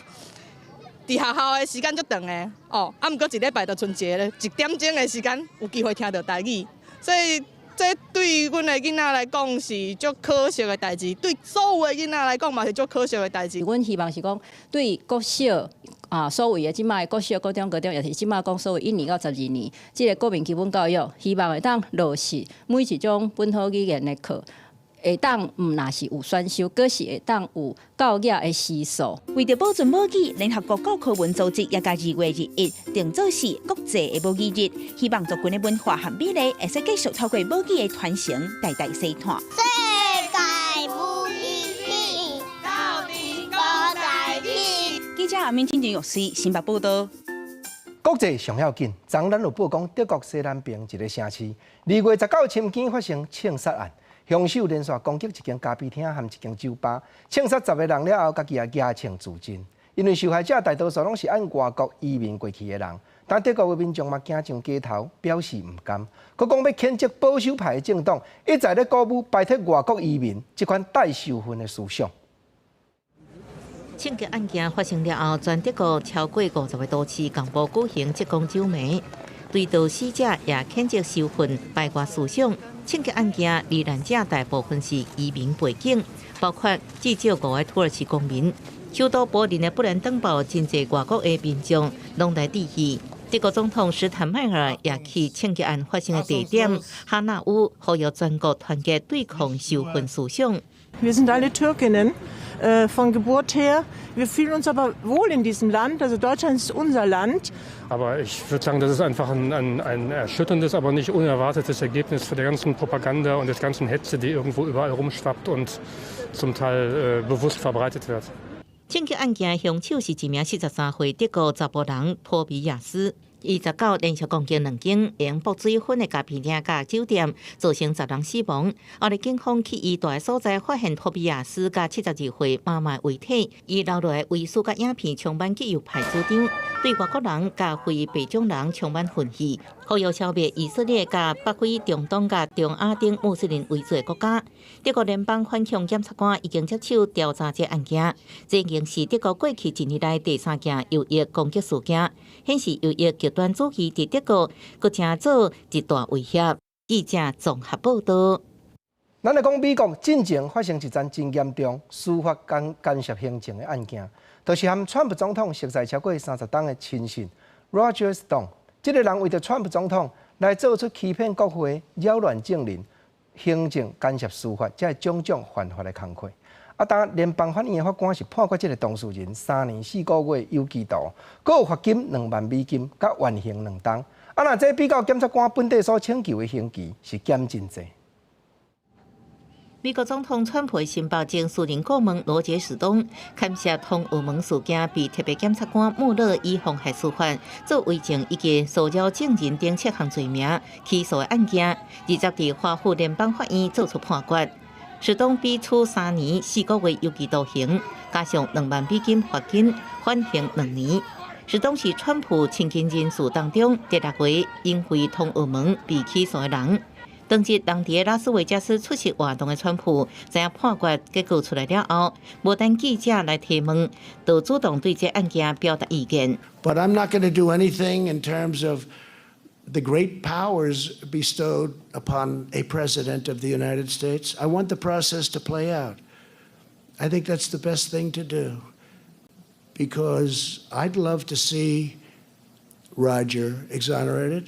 佇學校的時間足長的，哦，啊，毋過一禮拜就賰一个，一點鐘的時間有機會聽著台語，所以這對阮的囡仔來講是足可惜的代誌，對所有的囡仔來講嘛是足可惜的代誌。阮希望是講對國小啊，所謂的這擺國小、國中、高中，也是這擺講所謂1年到12年，這个國民基本教育，希望會當落實每一種本土語言的課，會當毋若是有選修，閣是會當有教育的時數。為著保存母語，聯合國教科文組織也共2月21定做是國際的母語日，希望族群的文化和美麗會使繼續透過母語的傳承，代代相傳。世界母語日，到底講台語。記者阿敏、金玉師新北報道。國際上要緊，昨咱有報講德國西南邊一个城市，2月19深更發生槍殺案。兇手連續攻擊一間咖啡廳和一間酒吧，槍殺10個人了後，家己也舉槍自盡。因為受害者大多數攏是按外國移民過去的人，但德國的民眾嘛行上街頭表示毋甘，閣講欲譴責保守派的政黨一再咧鼓舞排斥外國移民這款帶仇恨的思想。槍擊案件發生了後，全德國超過50個都市同步舉行職工酒暝，對著死者也譴責仇恨排外思想。槍擊案件罹難者大部分是移民背景，包括至少五个土耳其公民。首都柏林的布蘭登堡，真濟外國的民眾攏來致意。德國總統施坦邁爾也去槍擊案發生的地點哈納烏，呼籲全國團結對抗仇恨思想。 Wir sind alle Türkinnen von Geburt her. Wir fühlen uns aber wohl in diesem Land. Also Deutschland ist unser Land. Aber ich würde sagen, das ist einfach ein erschütterndes, aber nicht unerwartetes Ergebnis für der ganzen Propaganda und des ganzen Hetze, die irgendwo überall rumschwappt und zum Teil bewusst verbreitet wird. 槍擊案件兇手是一名43歲德國查埔人托比亞斯。29連續攻擊兩間用薄水粉的咖啡廳佮酒店，造成10人死亡。後來警方去伊蹛的所在發現托比亞斯佮72歲媽媽遺體，伊留落來遺書佮影片充滿極右派主張，對外國人佮非白種人充滿恨意，呼籲消滅以色列佮北非、中東佮中亞等穆斯林為主的國家。德國聯邦反恐檢察官已經接手調查這案件，這已經是德國過去一年來第三件右翼攻擊事件，顯示右翼極端主義佇德國閣成做一大威脅。記者綜合報導。咱來講美國進前發生一樁真嚴重司法干涉行政的案件，就是和川普總統熟似超過30冬的親信 Roger Stone，這個人為著川普總統來做出欺騙國會、擾亂證人、行政干涉司法，這種種犯法的工課。啊，當聯邦法院的法官是判決這個當事人3年4個月有期徒，閣有罰金2萬美金，佮緩刑2冬。啊，若這比較檢察官本底所請求的刑期是減真濟。美國總統川普新北前私人顧問羅傑史東牽涉通俄門事件，被特別檢察官穆勒以妨害司法、做偽證以及騷擾證人等七項罪名起訴的案件，20佇華府聯邦法院作出判決。史東被處3年4個月有期徒刑，加上2萬美金罰金，緩刑2年。史東是川普親近人士當中第六個因為通俄門被起訴的人。當日，當佇拉斯維加斯出席活動的川普，知影判決結果出來了後，無等記者來提問，就主動對這案件表達意見。 But I'm not going to do anything in terms of the great powers bestowed upon a president of the United States. I want the process to play out. I think that's the best thing to do because I'd love to see Roger exonerated.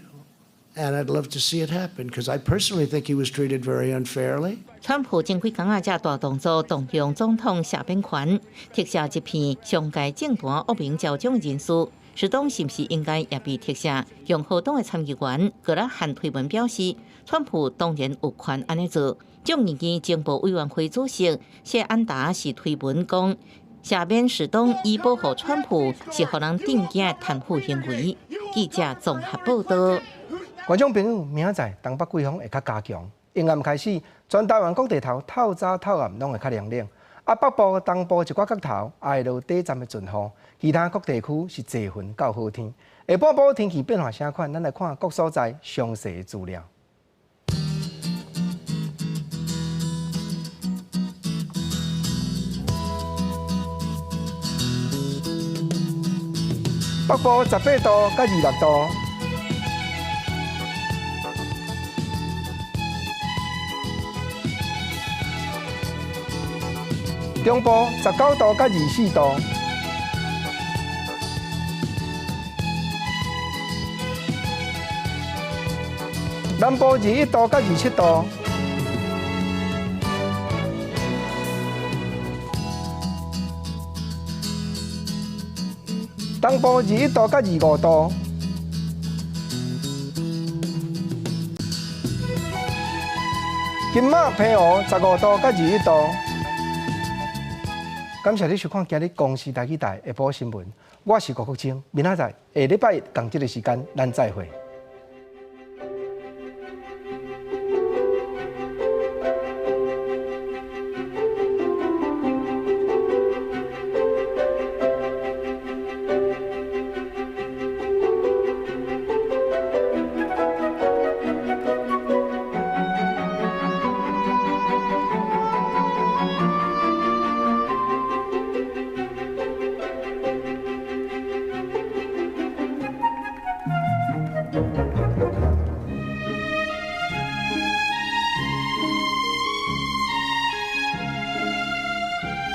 And I'd love to see it happen because I personally think he was treated very unfairly. 川普前幾工仔才大動作動用總統赦免權，特赦一批上屆政壇惡名昭彰的人士。史東是毋是應該也被特赦？共和黨的參議員格拉漢推文表示，川普當然有權按呢做。眾議院情報委員會主席謝安達是推文講，赦免史東以保護川普是予人震驚的貪腐行為。記者綜合報導。觀眾朋友，明仔載東北季風會較加強，陰暗開始，全台灣各地頭透早透暗攏會較涼冷。啊，北部、東部一寡角頭也會落短暫的陣雨，其他各地區是濟雲到好天。下半晡天氣變化啥款？咱來看各所在詳細的資料。北部18度到26度。中部19度到24度，南部21度到27度，東部21度到25度，金馬澎湖15度到21度。感謝你收看今日公視台語台下晡新聞，我是郭國清，明仔載下禮拜一仝這个時間，咱再會。